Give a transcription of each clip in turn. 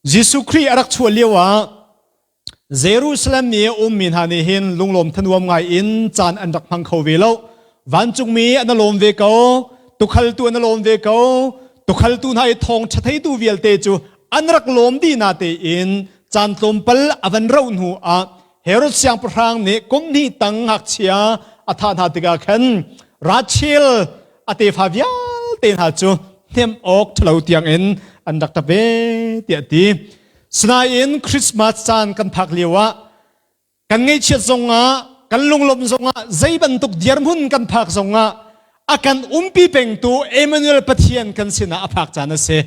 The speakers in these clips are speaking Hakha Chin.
Jesuh Khrih a rak chuah lio ah Jerusalem i a ummi hna nih hin lunglawm thanuam ngai in caan an rak hmang kho ve lo. Vancungmi an lawm ve ko, tukhaltu an lawm ve ko, tukhaltu hna i thawng ṭha theitu vialte cu an rak lawm dih na tein caan tlawmpal a van rauh hnu ah Herod siangpahrang nih kum hnih tang ngakchia a thah hna tikah khan Rachel a tefa vialte hna cu hnemh awk ṭhalo tiangin an rak ṭap ve tiah a ti. Sinain Christmas caan kan phak lio ah kan ngaihchiat zongah kan lunglawmh zongah zei bantuk dirhmun kan phak zongah a kan umpi pengtu Emmanuel Pathian kan sinah a phak caan a si.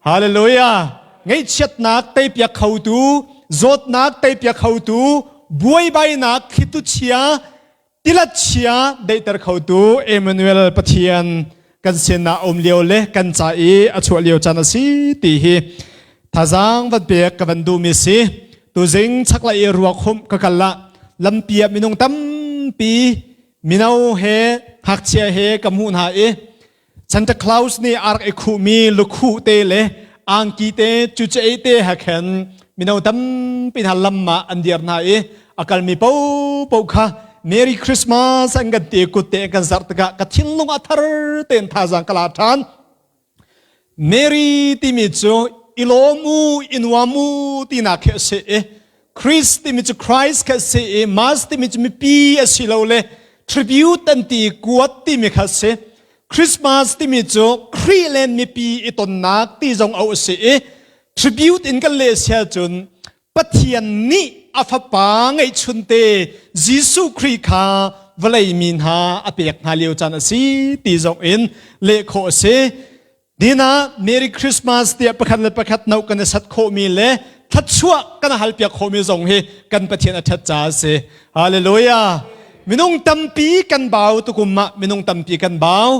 Hallelujah! Ngaihchiatnak teipiak khotu, zawtnak teipiak khotu, buaibainak thlitu chia, tilat chia daihter khotu Emmanuel Pathian kan sinah um lio le kan ca i a chuah lio caan a si ti hi thazaang van pek ka van duhmi si. Tuzing chaklei i ruak humh ka kal ah lampi ah minung tampi mino he ngakchia he ka hmuh hna i Santa Claus nih a rak i khuhmi lukhuh te le angki te cucaei te he khan mino tampi hna lam ah an dir hna i a kalmi paohpaoh kha Merry Christmas an kan ti kut te an kan zarh tikah ka thinlung a thar tein thazaang ka la ṭhan. Mary timi cu i lawm u, i nuam u tinak khi a si i Christ timi cu Christ kha a si i Mass timi cu mipi a si lo le tribute an ti i kuat timi kha a si. Christmas timi cu Khrih le mipi i tonnak ti zong a si i tribute in kan leh sia cun Pathian nih a fapa ngeihchunte Jesuh Khrih kha vawlei mi hna a pek hna lio caan a si ti zong in leh khawh a si. Nina Merry Christmas tiah pakhat le pakhat no kan i sat khawhmi le thluachuah kan halpiak khawhmi zong hi kan Pathian a ṭhat caah a si. Hallelujah. Minung tampi kan bau tukum ah minung tampi kan bau.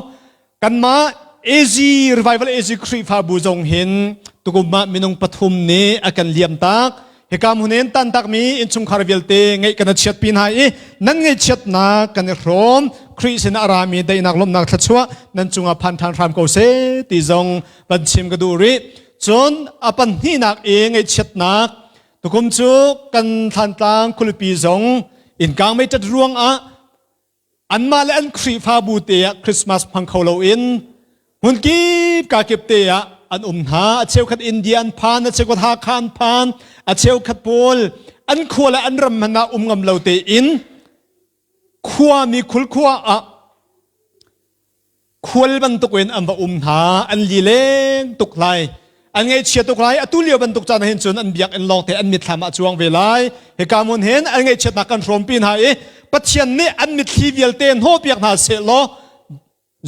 Kanmah AZ Revival AZ Khrihfabu zong hin tukum ah minung pathum nih a kan liam tak. Hika hmun in tantakmi innchungkhar vialte ngeih kan chiat pi hna i nan ngaihchiatnak kan i hrawm. Khrih sin a rami daihnak lawmhnak thluachuah nan cungah phan ṭhan hram ko seh ti zong van chim ka duh rih. Cun a panhnihnak i ngaihchiatnak tukum cu kan Thlantlang khualipi zong innkang meiṭat ruangah Anmah le an Khrihfabu te ah Christmas hmang kho loin hmunkip kakip te ah an um hna. A cheukhat India an phan, a cheukhat Hakha an phan, a cheukhat pawl an khua le an ram hmanh ah um ngam lo tein khuami khulkhua ah Khual bantukin an va um hna, an lileng tuk lai. An ngaihchia tuk lai. Atu lio bantuk caan hin cun an biakinn lawngte an mitthlam ah cuang ve lai. Hika hmun hin an ngaihchiatnak kan hrawmpi hna i Pathian nih an mitthli vialte hnawhpiak hna seh law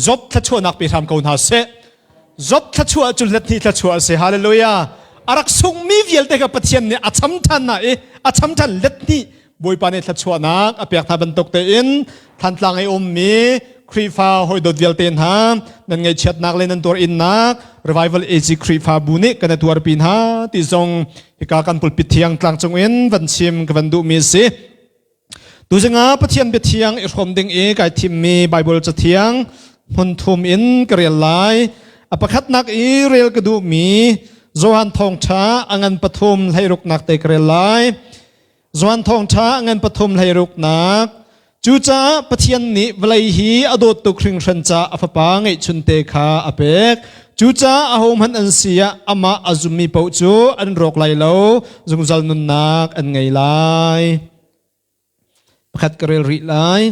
Job thluachuahnak pe hram ko hna seh. Job thluachuah cu let hnih thluachuah a si. Hallelujah. A rak sungmi vialte kha Pathian nih a cham ṭhan hna i a cham ṭhan let hnih Bawipa nih thluachuahnak a pek hna bantuk tein Thantlang i ummi Khrihfa hawidawt vialte hna nan ngaihchiatnak le nan tuar innak Revival AG Khrihfabu nih kan i tuarpi hna ti zong hika kan pulpit thiang tlang cungin van chim ka van duhmi a si. Tuzing ah Pathian biathiang i hrawm ding i kai thimmi Bible cathiang hmun thum in ka rel lai. A pakhatnak i rel ka duhmi Johan Thawngṭha a ngan pathum hleiruknak te ka rel lai. Johan thawngṭha ngan pathum hleiruknak Cucaah Pathian nih vawlei hi a dawt tuk hringhran ca a fapa ngeihchunte kha a pek. Cucaah ahohmanh an si ah amah a zummi paoh cu an rawk lai lo, zungzal nunnak an ngei lai. Pakhat ka rel rih lai.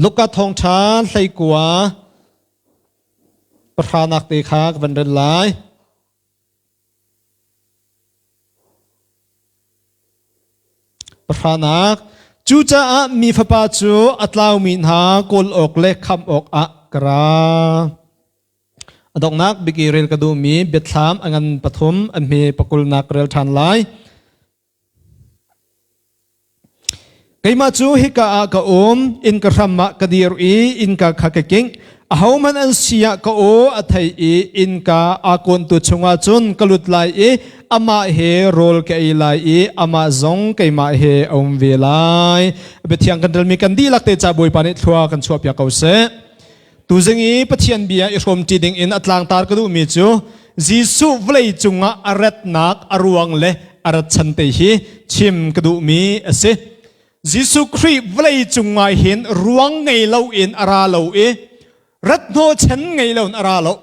Luka thawngṭha hleikua pahranak te kha ka van rel lai. Pahranak, Cucaah mi fapa cu a tlaumi hna kawl awk le khamh awkah ka ra. A donghnak bik i rel ka duhmi biathlam a ngan pathum a hme pakulnak ka rel ṭhan lai. Keimah cu hika ah ka um, inn ka hram ah ka dir i innka kha ka kingh. Ahohmanh an si ah ka aw a thei i innka aa kawntu chungah cun ka lut lai i amah he rawl ka ei lai i amah zong keimah he a um ve lai. Biathiang kan relmi kan dihlak te ca Bawipa nih thlua kan chuahpiak ko seh. Tuzing i Pathian bia i hrawmṭi ding in a tlangtar ka duhmi cu Jesuh vawlei cungah a ratnak a ruang le a rat chan te hi chim ka duhmi a si. Jesuh Khrih vawlei cungah hin ruang ngei loin a ra lo i rat hnawhchan ngei loin a ra lo.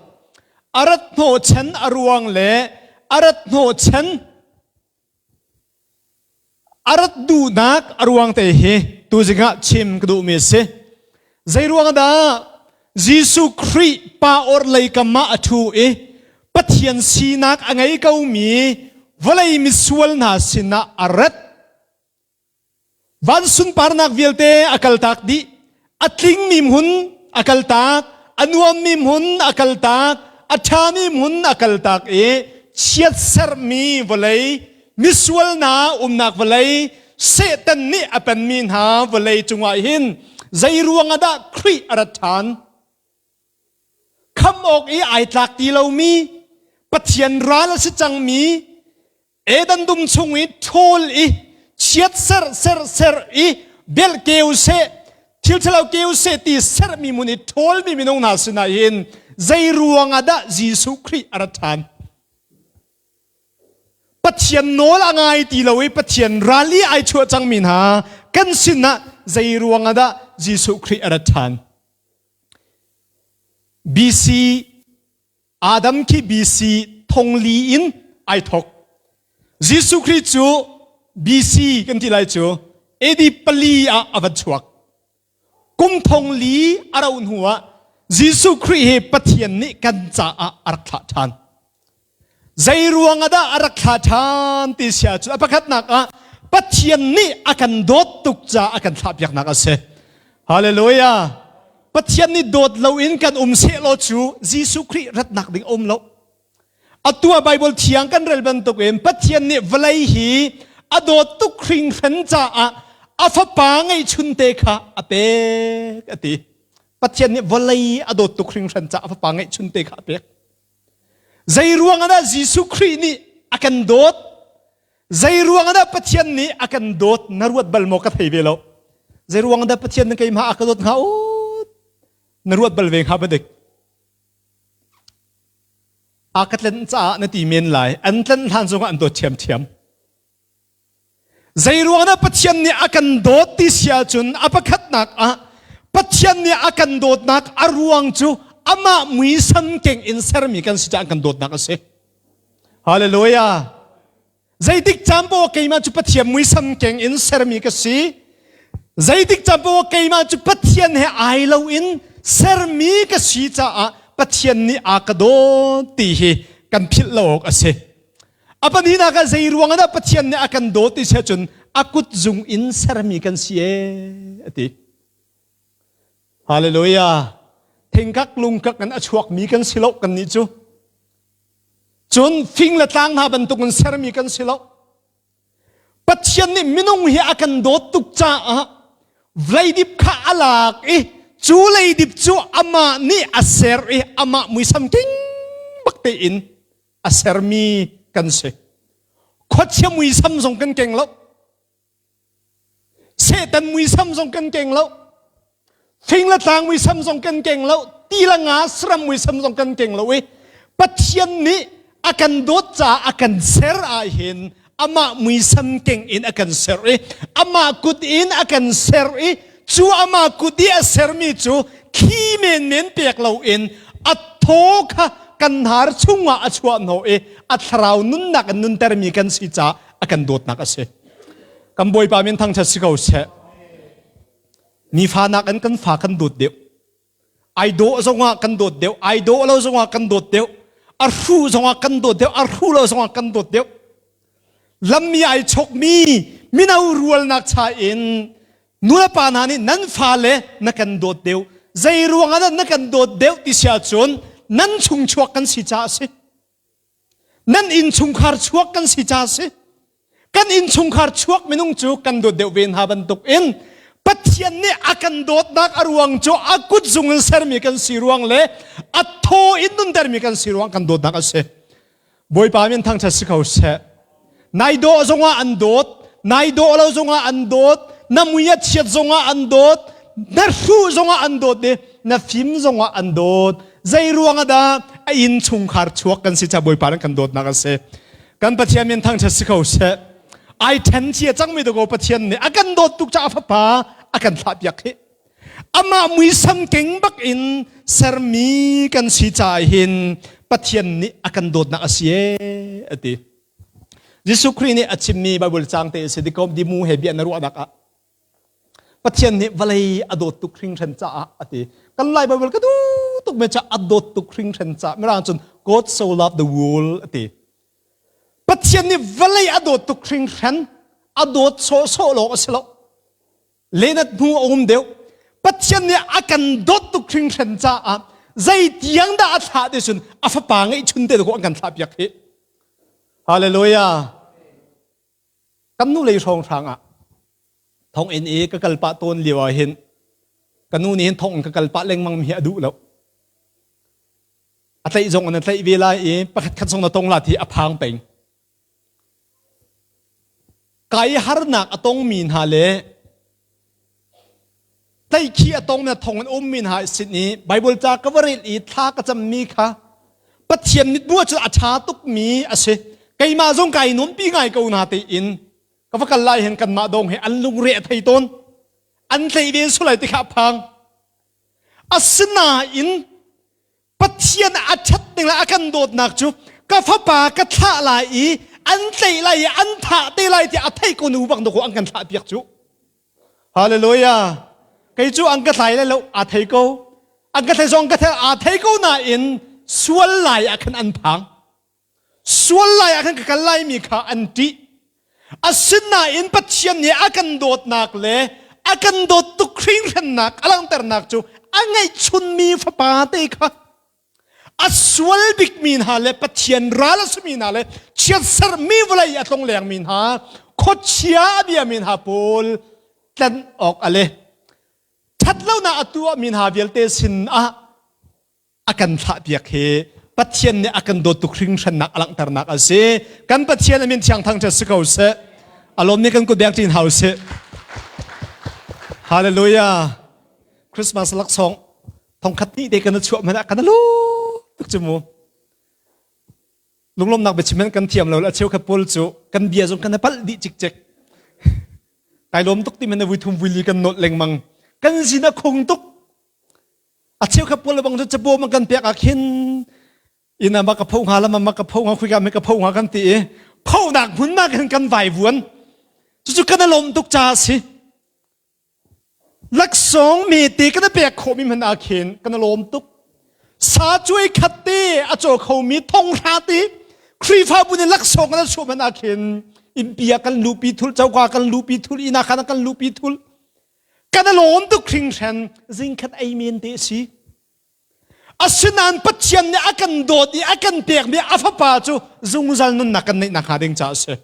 A rat hnawhchan a ruang le a rat hnawhchan A rat duhnak a ruang te hi tuzing ah chim ka duhmi a si. Zei ruang dah Jesuh Khrih pa orhlei kam ah a ṭhu i Pathian sinak a ngei komi vawlei misual hna sinah a rat. Van sunparnak vialte a kaltak dih. A tlingmi hmun a kaltak, a nuammi hmun a kaltak, a ṭhami hmun a kaltak i chiatserhmi vawlei, misual hna umnak vawlei, Satan nih a penmi hna vawlei cungah hin zei ruangah dah Khrih a rat ṭhan? Khamh awk i ai tlak ti lomi, Pathian ral a si cangmi, Eden dum chung i ṭhawl i chiat ser ser ser i belh keu seh thil ṭhalo keu seh ti sermi mun i ṭhawlmi minung hna sinah hin zei ruangah dah Jesuh Khrih a rat ṭhan? Pathian nawl a ngai ti lo i Pathian ral i ai chuah cangmi hna kan sinah zei ruangah dah Jesuh Khrih a rat ṭhan? BC Adam khi BC thongli in ai thok. Jesuh Khrih cu BC kan ti lai cu AD pali ah a van chuak. Kum thongli a rauh hnu ah Jesuh Khrih hi Pathian nih kan caah a rak thlah ṭhan. Zei ruang ah dah a rak thlah ṭhan ti si ahcun a pakhatnak ah Pathian nih a kan dawt tuk caah a kan thlahpiaknak a si. Hallelujah! Pathian nih dawt loin kan um sehlaw cu Jesuh Khrih ratnak ding a um lo. Atu ah Bible thiang kan rel bantukin Pathian nih vawlei hi a dawt tuk hringhran caah a fapa ngeihchunte kha a pek a ti. Pathian nih vawlei a dawt tuk hringhran caah a fapa ngeihchunte kha a pek. Zei ruang ah dah Jesuh Khrih nih a kan dawt? Zei ruang ah dah Pathian nih a kan dawt? Na ruat bal maw ka thei ve lo. Zei ruang ah dah Pathian nih keimah a ka dawt hnga u? Na ruat bal ve hnga ba dik? A ka tlenh caah na ti men lai. An tlenh hlan zongah an dawt ṭhiamṭhiam. Zeiruang dah Pathian nih a kan dawt ti si ahcun a pakhatnak ah Pathian nih a kan dawtnak a ruang cu amah muisam keng in sermi kan si caah kan dawtnak a si. Hallelujah. Zeitik caan poah keimah cu Pathian muisam keng in sermi ka si. Zeitik caan poah keimah cu Pathian he ai lo in sermi ka si caah Pathian nih a ka dawt ti hi kan philh lo awk a si. A pahnihnak ah zei ruang ah dah Pathian nih a kan dawt ti si ahcun a kut zung in sermi kan si ee a ti. Hallelujah. Thingkak lungkak in a chuakmi kan si lo kan nih cu. Cun fing le tlang hna bantuk in sermi kan si lo. Pathian nih minung hi a kan dawt tuk caah vleidip kha a lak i cu leidip cu amah nih a ser i amah muisam king bak tein a sermi kan si. Khuachia muisam zong kan keng lo. Satan muisam zong kan keng lo. Fing le tlang muisam zong kan keng lo. Ti le nga saram muisam zong kan keng lo i Pathian nih a kan dawt caah a kan ser ah hin amah muisam keng in a kan ser i amah kut in a kan ser i cu amah kut i a sermi cu thli menmen pek loin a thaw kha kan hnar chungah a chuah hnawh i a thlarau nunnak in nuntermi kan si caah a kan dawtnak a si. Kan Bawipa min thangṭhat si ko seh. Nifa nakin kan fa kan dawt deuh. Ai dawh zongah kan dawt deuh, ai dawh lo zongah kan dawt deuh, a hru zongah kan dawt deuh, a hru lo zongah kan dawt deuh. Lammi ai chokmi mino rualnak cha in nulepa hna nih nan fale na kan dawt deuh. Zei ruangah dah na kan dawt deuh ti si ahcun nan chungchuak kan si caah a si. Nan innchungkhar chuak kan si caah a si. Kan innchungkhar chuak minung cu kan dawt deuh ve hna bantuk in Pathian nih a kan dawtnak a ruang cu a kut zung in sermi kan si ruang le a thaw in nuntermi kan si ruang kan dawtnak a si. Bawipa min thangṭhat si ko seh. Nai dawh zongah an dawt, nai dawh lo zongah an dawt, na mui a chiat zongah an dawt, na hruh zongah an dawt i na fim zongah an dawt. Zei ruang ah dah a inn chungkhar chuak kan si ca Bawipa nih kan dawtnak a si. Kan Pathian min thangṭhat si ko seh. Ai ṭhen cia cangmi dakaw Pathian nih a kan dawt tuk caah a fapa a kan thlah piak hi. Amah muisam keng bak in sermi kan si caah hin Pathian nih a kan dawtnak a si ee a ti. Jesuh Khrih nih a chimmi Bible caang te a si dikom dimu he bia na ruahnak ah Pathian nih vawlei a dawt tuk hringhran caah a ti. Kan Lai Bible ka duh tuk me ca a dawt tuk hringhran caah mirang cun God so loved the world a ti. Pathian nih vawlei a dawt tuk hringhran a dawt sawhsawh lawng a si lo. Lenat hnu a um deuh. Pathian nih a kan dawt tuk hringhran caah zei tiang dah a thlah ti cun a fapa ngeihchun te an kan thlah piak hi. Hallelujah. Kan nu lei hrawnghrang ah thonginn i ka kal pah tawn lio ah hin ka nu nih hin thonginn ka kal pah lengmang mi hi a duh lo. A tlaih zong an a tlaih ve lai i pakhat khat zong na tong la ti a phang peng. Kai harnak a tongmi hna le Tlaihkhih a tongmi thong in ummi hna sin i Baibal ca ka va rel i thla ka cammi kha Pathian mitbu ahcun a ṭha tukmi a si. Keimah zong kai nuampi ngai ko na tein ka va kal lai hin kanmah dong he an lungre a thei tawn. An tlaih ve sulai ti kha a phang. Asinain Pathian a ṭhat ning le a kan dawtnak cu ka fapa ka thlah lai i an tlaih lai i an thah te lai tiah a theih ko nu bak an kan thlah piak cu. Hallelujah. Kei cu an ka thlai lai lo aa thei ko. An ka thlai zong ka thei aa thei ko nain sual lai ah khan an phang. Sual lai ah khan ka kal lai mi kha an ṭih. Asinain Pathian nih a kan dawtnak le a kan dawt tuk hringhrannak a langhternak cu a ngeihchunmi fapa te kha a sual bikmi hna le Pathian ral a simi hna le chiatserhmi vawlei a tlonglengmi hna khuachia a biami hna pawl tlanh awk a le ṭhatlonak a tuahmi hna vialte sin ah a kan thlahpiak hi Pathian nih a kan dawt tuk hringhrannak a langhternak a si. Kan Pathian a min thiang thangṭhat si ko seh. A lawm nih kan kut beng ṭin hau sih. Hallelujah. Christmas laksawng thongkhat ni te kan chuah hmanh ah kan lu tuk cu mu. Lunglawmnak biachim kan thiam lo a cheukhat pawl cu kan bia zong kan palh dih cikcek. Kai lawm tuk ti man vui thum vui li kan nolh lengmang. Kan zin a khung tuk. A cheukhat pawl bang cu cabawm an kan pek ah khin inn ah ma ka pho hnga lam ah ma ka pho hnga khuika me ka pho hnga kan ti i phonak hmun ma khin kan vai vuan. Cucu kan i lawm tuk caah a si. Laksawng mete kan i pek khawhmi hmanh ah khin kan i lawm tuk. Sa cuai khat te a caw khomi thonghra te Khrihfabu nih laksawng kan chuah hmanh ah khin innpi ah kan luhpi thul, coka kan luhpi thul, inn ah khan kan luhpi thul. Kan i lawm tuk hringhran zingkhat ei men te a si. Asinain Pathian nih a kan dawt i a kan pekmi a fapa cu zungzal nunnak kan neih nakhnga ding caah a si.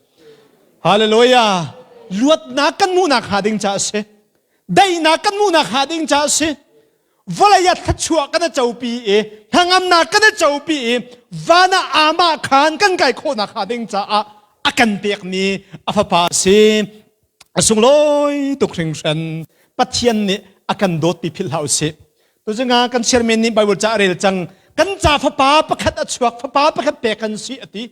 Hallelujah. Luatnak kan hmuhnak hnga ding caah a si. Daihnak kan hmuhnak hnga ding caah a si. Vawlei ah thluachuah kan i copi i hnangamnak kan i copi i van ah amah khan kan kai khawhnak hnga ding caah a kan pekmi a fapa a si. A sunglawi tuk hringhran. Pathian nih a kan dawt ti philh hlah usih. Tuzing ah kan chairman nih Bible ca a rel cang. Kan ca fapa pakhat a chuak, fapa pakhat pek kan si a ti.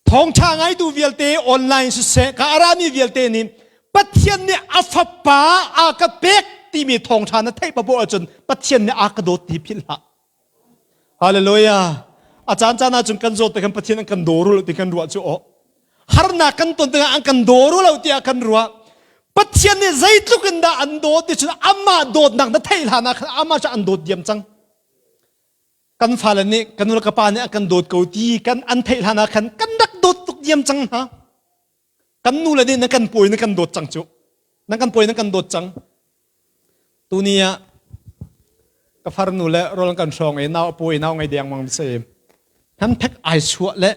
Thawngṭha ngaitu vialte online siseh, ka arami vialte nih Pathian nih a fapa a ka pek timi thawngṭha na theih papoh ahcun Pathian nih a ka dawt ti philh hlah. Hallelujah. A caan caan ahcun kan zawt te kan Pathian an kan daw lo ti kan ruah cu aw. Harnak kan ton tikah an kan daw lo tiah kan ruah. Pathian nih zeitluk in dah an dawt ti cun amah dawtnak na theih hlan ah khan amah cu an dawt diam cang. Kan fale nih kan nu le ka pa nih an kan dawt ko ti kan an theih hlan ah khan kan rak dawt tuk diam cang hna. Kan nu le nih na kan pawi na kan dawt cang cu. Na kan pawi na kan dawt cang. Tuni ah ka farnu le rawl kan hrawng i nau a pawi nau ngei dengmang si. Hnamphek ai chuah le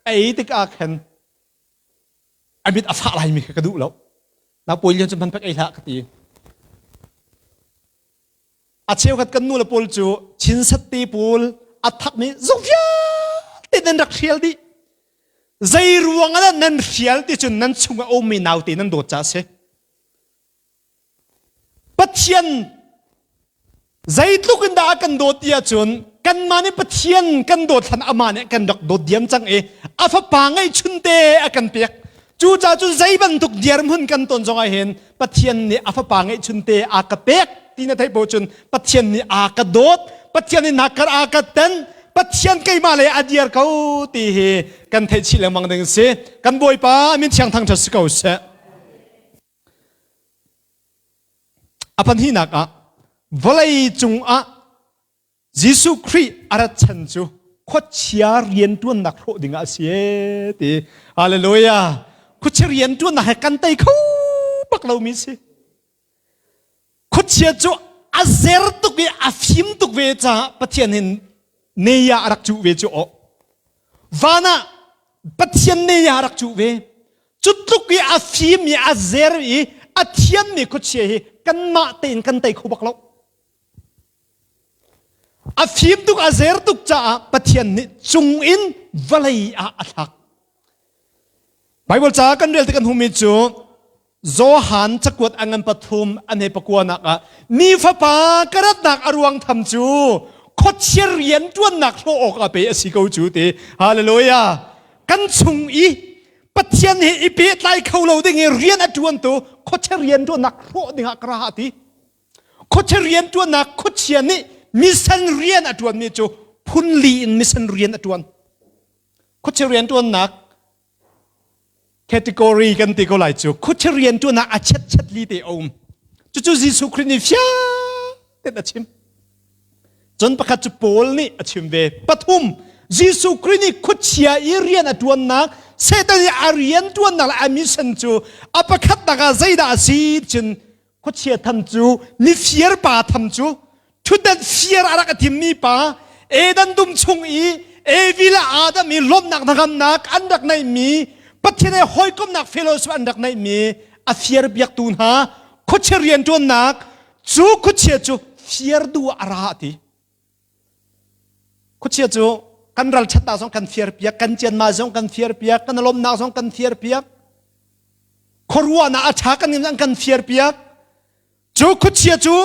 a ei tikah khan a mit a fah laimi kha ka duh lo. Nau pawi lian cu hmanphek ei hlah ka ti. A cheukhat kan nu le pawl cu chinsat te pawl a thakmi zung vialte nan rak hrial dih. Zei ruang ah nan hrial ti cun nan chung a ummi naute nan dawt caah a si. Pathian Zeitluk in dah a kan dawt ti ahcun kanmah nih Pathian kan dawt hlan amah nih kan rak dawt diam cang i a fapa ngeihchun te a kan pek. Cucaah cun zei bantuk dirhmun kan ton zong ah hin Pathian nih a fapa ngeihchun te a ka pek ti na theih poh cun Pathian nih a ka dawt, Pathian nih nakar a ka ten, Pathian keimah lei a dir ko ti hi kan theih chih lengmang ding a si. Kan Bawipa min thiang thangṭhat si ko seh. A pahnihnak ah vawlei cungah Jesuh Khrih a rat chan cu khuachia rianṭuannak hrawh dingah a si ee ti. Hallelujah. Khuachia rianṭuannak he kan tei kho bak lomi si. Khuachia cu a zer tuk i a fim tuk ve caah Pathian hin neiah a rak cuh ve cu aw. Van ah Pathian neiah a rak cuh ve. Cu tluk i a fim i a zer i a thiammi khuachia hi kanmah tein kan tei kho bak lo. A fim tuk a zer tuk caah Pathian nih cung in vawlei ah a thlak. Bible ca kan rel ti kan hmuhmi cu Johan cakuat a ngan pathum a hne pakuanak ah mi fapa ka ratnak a ruang tham cu khuachia rian ṭuannak hlawh awk ah pe a si ko cu ti hallelujah kan chung i Pathian he i pehtlai kho lo ding i rian a ṭuantu khuachia rian ṭuannak hrawh dingah ka ra ti khuachia rian ṭuannak khuachia nih mission rian a ṭuanmi cu phunli in mission rian a ṭuan khuachia rian ṭuannak category kan ti ko lai cu khuachia rian ṭuannak a chet chet li te a um cucu Jesuh Khrih nih fiang tein a chim Cun pakhat cu Paul nih a chim ve. Pathum, Jesuh Khrih nih khuachia i rian a ṭuannak, Satan i a rian ṭuannak le a mission cu a pakhatnak ah zeidah a si cun khuachia tham cu mifir pa tham cu ṭhutdan fir a rak a timmi pa Eden dum chung i Evi le Adam i lawmhnak hnangamnak an rak neihmi Pathian he hawikomhnak fellowship an rak neihmi a fir biaktu hna khuachia rian ṭuannak Cu khuachia cu fir duh ah a ra a ti. Khuachia cu kan ralṭhatnak zong kan fir piak, kan cianma zong kan fir piak, kan lawmnak zong kan fir piak. Khuaruahnak a ṭha kan an kan fir piak. Cu khuachia cu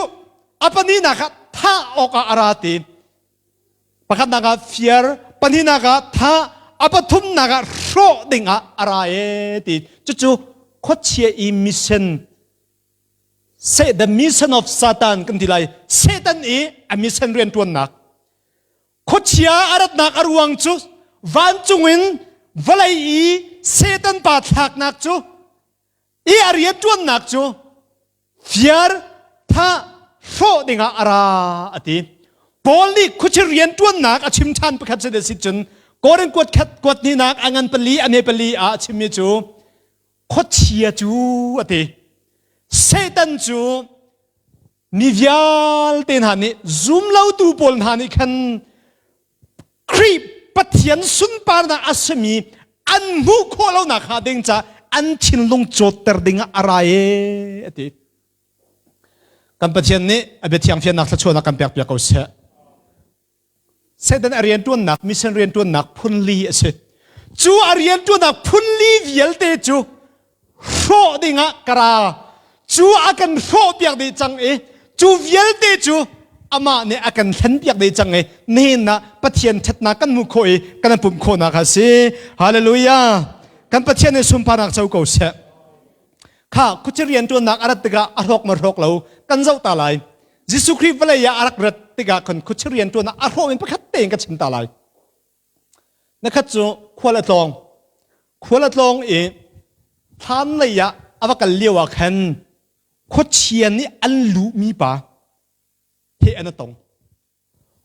a pahnihnak ah thah awkah a ra ti. Pakhatnak ah fir, pahnihnak ah thah, a pathumnak ah hrawh dingah a ra e ti. Cucu khuachia i mission Se the mission of Satan kan ti lai. Satan i a mission rianṭuannak. Khuachia a ratnak a ruang cu vancung in vawlei i Satan pa thlaknak cu i a rianṭuannak cu fiar thah hrawh dingah a ra a ti. Paul nih khuachia rianṭuannak a chim ṭhan pakhat si si cun Korin kuat khat kuat hninak a ngan pali a ne pali ah a chimmi cu khuachia cu a ti Satan cu mi vialte hna nih zumlotu pawl hna nih khan Khrih Pathian sunparnak a simi an hmuh khawh lonak hnga ding ca an thinlung cawtter dingah a ra e a ti kan Pathian nih a biathiang fiannak thluachuahnak kan pek piak ko seh Satan a rianṭuannak mission rianṭuannak phunli a si. Cu a rianṭuannak phunli vialte cu hrawh dingah ka ra. Cu a kan hrawh piak dih cang i cu vialte cu amah nih a kan thlen piak dih cang i nihin ah Pathian ṭhatnak kan hmuh khawh i kan pumh khawhnak a si. Hallelujah! Kan Pathian nih sunparnak co ko seh. Kha khuaci rianṭuannak a rat tikah a hrawk ma hrawk lo kan zoh ta lai. Jesuh Khrih vawlei ah a rak rat tikah khan khuachia rian ṭuan ah a hrawh in pakhat tein ka chim ta lai. Na khat cu khual a tlawng. Khual a tlawng i thlan lei ah a va kal lio ah khan khuachia nih an luhmi pa he an a tong.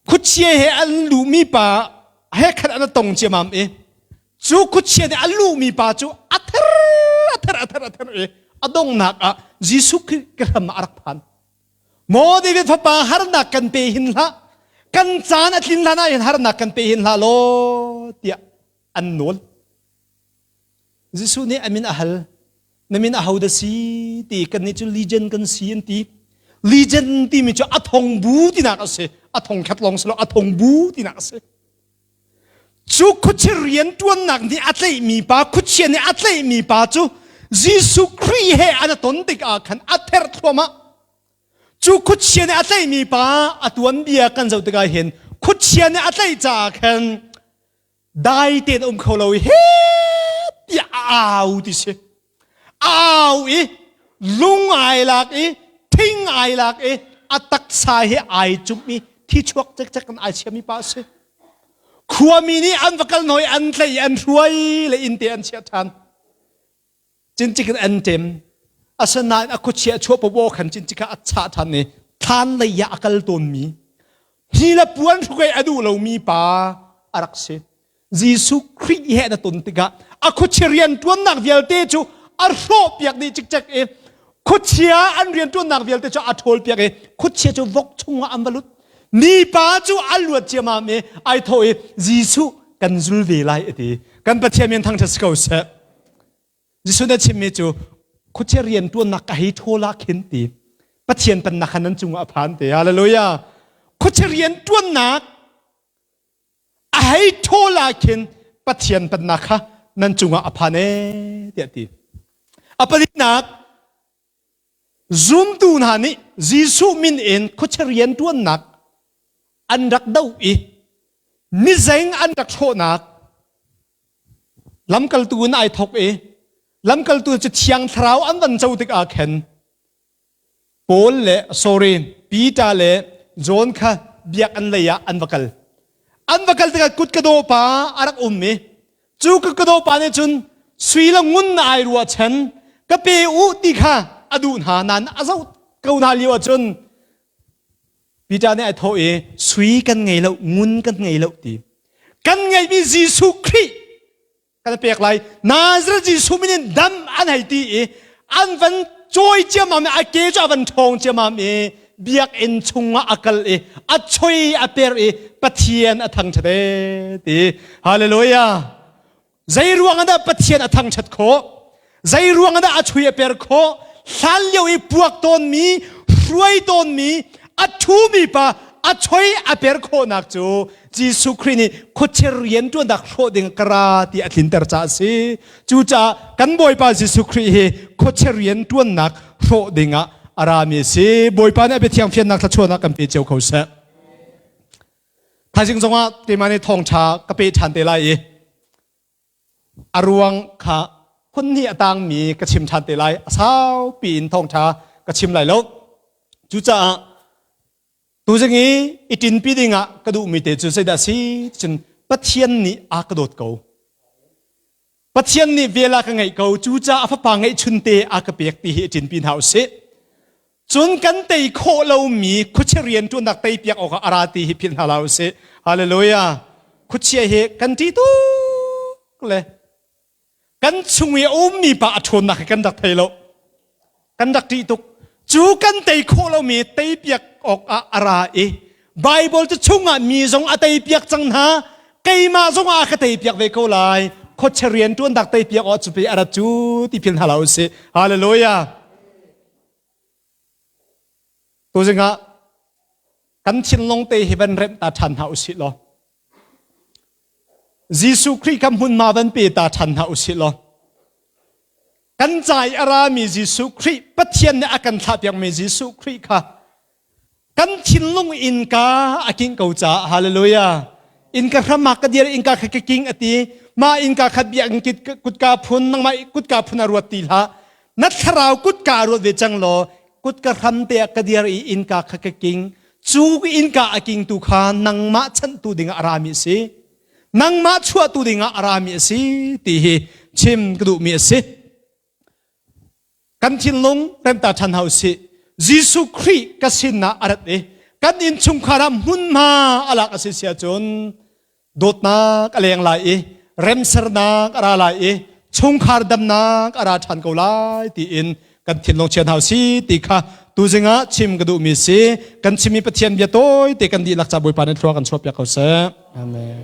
Khuachia he an luhmi pa he khan an a tong ciamam i cu khuachia nih a luhmi pa cu a ther a ther a ther a ther i a donghnak ah Jesuh Khrih ka hram ah a rak phan. Maw David fapa harnak kan pe hin hlah kan caan a tlin hlan ah hin harnak kan pe hin hlah law tiah an nawl. Jesuh nih a min a hal na min a ho dah si ti kan nih cu legion kan si an ti. Legion timi cu a thong bu tinak a si. A thong khat lawng si lo a thong bu tinak a si. Cu khuachia rianṭuannak nih a tlaihmi pa, khuachia nih a tlaihmi pa cu Jesuh Khrih he an ton tikah khan a therh thluahmah. Cu khuachia nih a tlaihmi pa a tuanbia kan zoh tikah hin khuachia nih a tlaih caah khan dai tein a um kho lo i he tiah a au ti si. A au i lung ai lak i thing ai lak i a taksa hi ai cumh i thi chuak cekcek in ai chiami pa a si. Khuami nih an va kal hnawi an tlaih i an hruai le inn te an chiah ṭhan. Cincik in an ṭem. Asinain a khuachia a chuah poah khan cincik ah a chah ṭhan i thlan lei ah a kal tawnmi hi le puan hruk a duh lomi pa a rak si. Jesuh Khrih he na ton tikah a khuachia rianṭuannak vialte cu a hrawhpiak dih cikcek i khuachia an rianṭuannak vialte cu a ṭhawlpiak i khuachia cu vok chungah an va lut. Mipa cu a luat ciamam i ai thawh i Jesuh kan zul ve lai a ti. Kan Pathian min thangṭhat si ko seh. Jesuh nih a chimmi cu khuachia rianṭuannak ka hei ṭhawl ah khin ti Pathian pennak kha nan cungah a phan te. Hallelujah. Khuachia rianṭuannak a hei ṭhawl ah khin Pathian pennak kha nan cungah a phan ee tiah ti. A palinak zumtu hna nih Jesuh min in khuachia rianṭuannak an rak doh i mizeng an rak hrawhnak lamkaltu in ai thawk i lamkaltu cu thiang thlarau an van co tikah khan Paul le sorry Peter le John kha biakinn lei ah an va kal. An va kal tikah kut ka dawh pa a rak um i cu ka ka dawh pa nih cun sui le ngun ai ruahchan ka pe u ti kha a duh hna nain a zoh ko hna lio ahcun Peter nih ai thawh i sui kan ngei lo ngun kan ngei lo ti kan ngeihmi Jesuh Khrih kan pek lai Nazareth Jesuh min in dam an hei ti i an van cawi ciammam i a ke cu a van ṭhawng ciammam i biakinn chungah a kal i a choi a per i Pathian a thangṭhat e ti hallelujah Zei ruang ah dah Pathian a thangṭhat khawh? Zei ruang ah dah a chui a per khawh? Hlan lio i puak tawnmi, hruai tawnmi, a ṭhumi pa a choi a per khawhnak cu Jesuh Khrih nih khuachia rianṭuannak hrawh ding ka ra ti a tlinter caah a si. Cucaah kan Bawipa Jesuh Khrih hi khuachia rianṭuannak hrawh dingah a rami a si. Bawipa nih a biathiang fiannak thluachuahnak kan pe cio kho seh. Thaizing zongah keimah nih thawngṭha ka pe ṭhan te lai i a ruang kha phun hnih a tangmi ka chim ṭhan te lai. A saupi in thawngṭha ka chim lai lo. Cucaah tuzing i i ṭinpi dingah ka duhmi te cu zeidah a si cun Pathian nih a ka dawt ko. Pathian nih vel a ka ngeih ko cucaah a fapa ngeihchunte a ka pek ti hi i ṭinpi hna u sih. Cun kan tei khawh lomi khuachia rianṭuannak teipiak awkah a ra ti hi philh hna hlah u sih. Hallelujah. Khuachia hi kan ṭih tuk le kan chung i a ummi pa a ṭhawnnak hi kan rak thei lo. Kan rak ṭih tuk. Cu kan tei khawh lomi teipiak awkah a ra i Baibal cu chungah mi zong a teipiak cang hna. Keimah zong ah ka teipiak ve ko lai. Khuachia rianṭuannak teipiak awk cu pei a rat cu ti philh hna hlah u sih. Hallelujah. Tuzing ah kan thinlung te hi van remh ta ṭhan hna usih law Jesuh Khrih kha hmunhma van pe ta ṭhan hna usih law kan ca i a rami Jesuh Khrih Pathian nih a kan thlahpiakmi Jesuh Khrih kha kan thinlung innka a kingh ko caah hallelujah innka hram ah ka dir innka kha ka king a ti mah innka kha biakinn kutka phun nangmah kutka phun a ruat ti hlah na thlarau kutka a ruat ve cang law kutka hram te ah ka dir i innka kha ka king cu innka a kingtu kha nangmah chanhtu dingah a rami a si nangmah chuahtu dingah a rami a si ti hi chim ka duhmi a si Kan thinlung remta ṭhan hau sih. Jesuh Khrih ka sinah a rat i kan innchungkhar ah hmunhma a lak a si si ahcun dawtnak a leng lai i remsernak a ra lai i chungkhar damnak a ra ṭhan ko lai tiin kan thinlung chian hau si ti kha tuzing ah chim ka duhmi si kan chimmi Pathian bia tawi te kan dihlak ca Bawipa nih thlua kan chuahpiak ko seh. Amen.